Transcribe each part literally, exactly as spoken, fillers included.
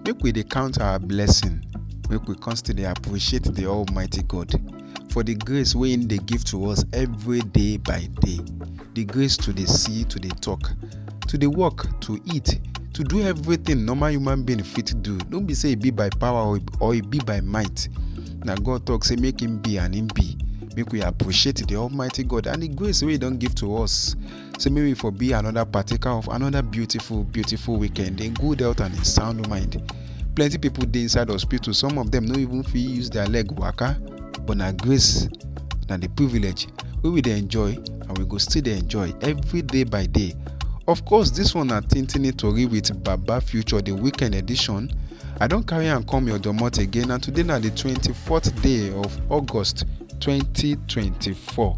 Make we dey count our blessing, make we constantly appreciate the Almighty God for the grace wey im dey give to us every day by day, the grace to dey see, to dey talk, to dey work, to eat, to do everything normal human being fit do. No be say e be by power or, or e be by might. Na God talk say make im be and im be. Make we appreciate the Almighty God and the grace wey e don give to us. Say make we for be another partaker of another beautiful, beautiful weekend in good health and in sound mind. Plenty people dey inside hospital, some of them no even fit use their leg waka, but na grace, na the privilege wey we dey enjoy and we go still dey enjoy every day by day. Of course, this one na Tintini Tori with Baba Future, the weekend edition. I don carry am come your domot again, and today na the twenty-fourth day of August twenty twenty-four.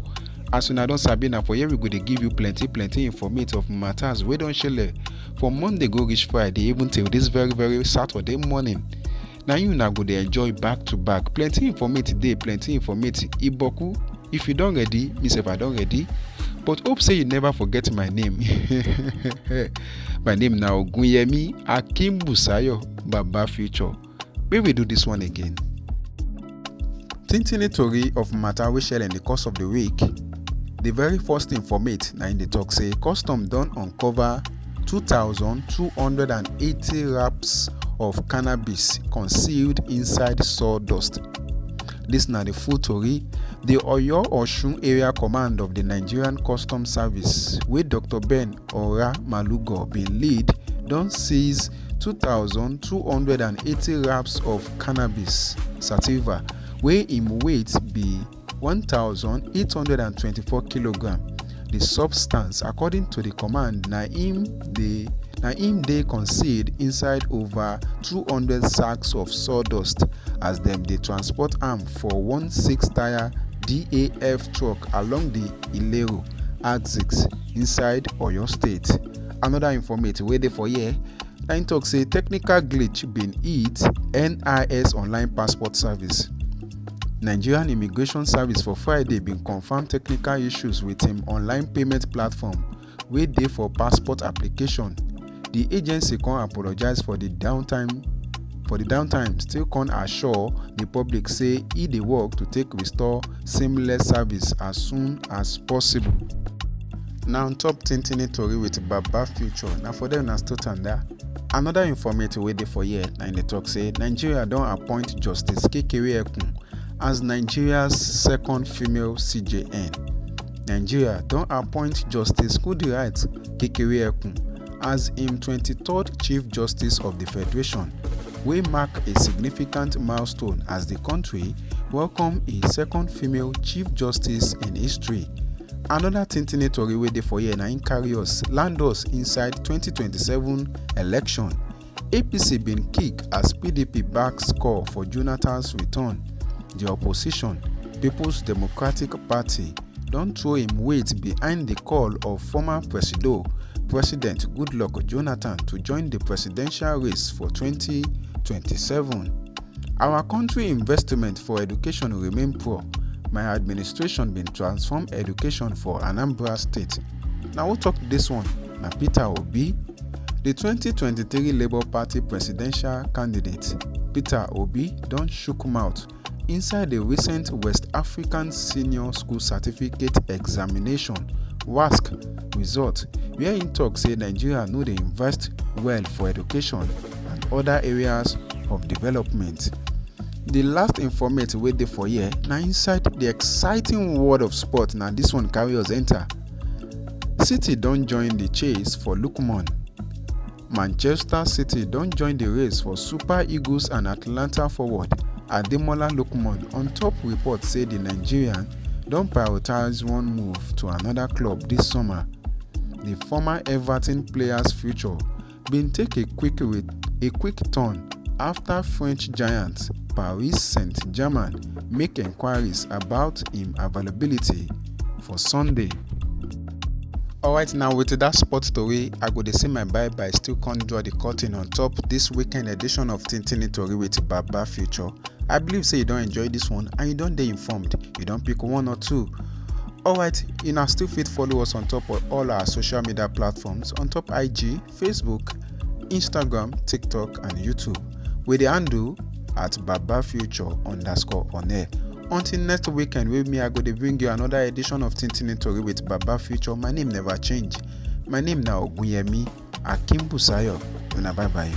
As una don sabi, na for here we go dey give you plenty, plenty informative matters wey don shele for Monday go reach Friday, even till this very, very Saturday morning. Na you una go dey enjoy back to back. Plenty informative dey, plenty informative. Iboku, if you don ready, me sef I don ready. But hope say you never forget my name. My name na Ogunyemi Akimbusayo, Baba Future. Make we do this one again. Tintini tori of matter wey shele in the course of the week. The very first informate na im dey talk say custom don uncover two thousand two hundred and eighty wraps of cannabis concealed inside sawdust. This na the full tori. The Oyo Osun Area Command of the Nigerian Customs Service, wey Doctor Ben Ora Malugo bin lead, don seize two thousand two hundred and eighty wraps of cannabis sativa, wey im weight be one thousand eight hundred and twenty-four kilogram. The substance, according to the command, na im dey na im dey concealed inside over two hundred sacks of sawdust as dem dey transport am for one six-tyre D A F truck along the Ilero axis inside Oyo State. Another informate wey dey for here, na im talk say technical glitch bin hit N I S online passport service. Nigerian Immigration Service for Friday bin confirm technical issues with im online payment platform wey dey for passport application. The agency come apologize for the downtime, for the downtime, still come assure the public say e dey work to take restore seamless service as soon as possible. Na on top Tintini tori with Baba Future. Na for there una still tanda. Another informate wey dey for here na im dey talk say Nigeria don appoint Justice Kekere Ekun as Nigeria's second female C J N. Nigeria don appoint Justice Kudirat Kekere Ekun as im twenty-third Chief Justice of the Federation, wey mark a significant milestone as the country welcome a second female Chief Justice in history. Another Tintini tori wey dey for here na im carry us land us inside twenty twenty-seven election. A P C bin kick as P D P backs call for Jonathan's return. The opposition, People's Democratic Party, don throw im weight behind the call of former Presido, President Goodluck Jonathan, to join the presidential race for twenty twenty-seven. Our country investment for education remain poor. My administration bin transform education for Anambra State. Na who talk this one? Na Peter Obi. The twenty twenty-three Labour Party presidential candidate, Peter Obi, don shook mouth inside the recent West African Senior School Certificate Examination, WASC, result, where im talk say Nigeria no dey invest well for education and other areas of development. The last informate wey dey for here na inside the exciting world of sport, na this one carry us enter. City don join the chase for Lookman. Manchester City don join the race for Super Eagles and Atlanta forward Ademola Lookman on top report say the Nigerian don prioritize one move to another club this summer. The former Everton player's future bin take a quick re- a quick turn after French giant Paris Saint-Germain make enquiries about im availability for Sunday. Alright, now with that sport tori, I go dey say my bye bye, still come draw the curtain on top this weekend edition of Tintini Tori with Baba Future. I believe say you don enjoy this one and you don dey informed. You don pick one or two. Alright, you now still fit follow us on top of all our social media platforms, on top I G, Facebook, Instagram, TikTok, and YouTube. We dey handle at baba future underscore on air. Until next weekend, wey me I go dey bring you another edition of Tintini Tori with Baba Future. My name never change. My name na Ogunyemi Akimbusayo. Una bye bye.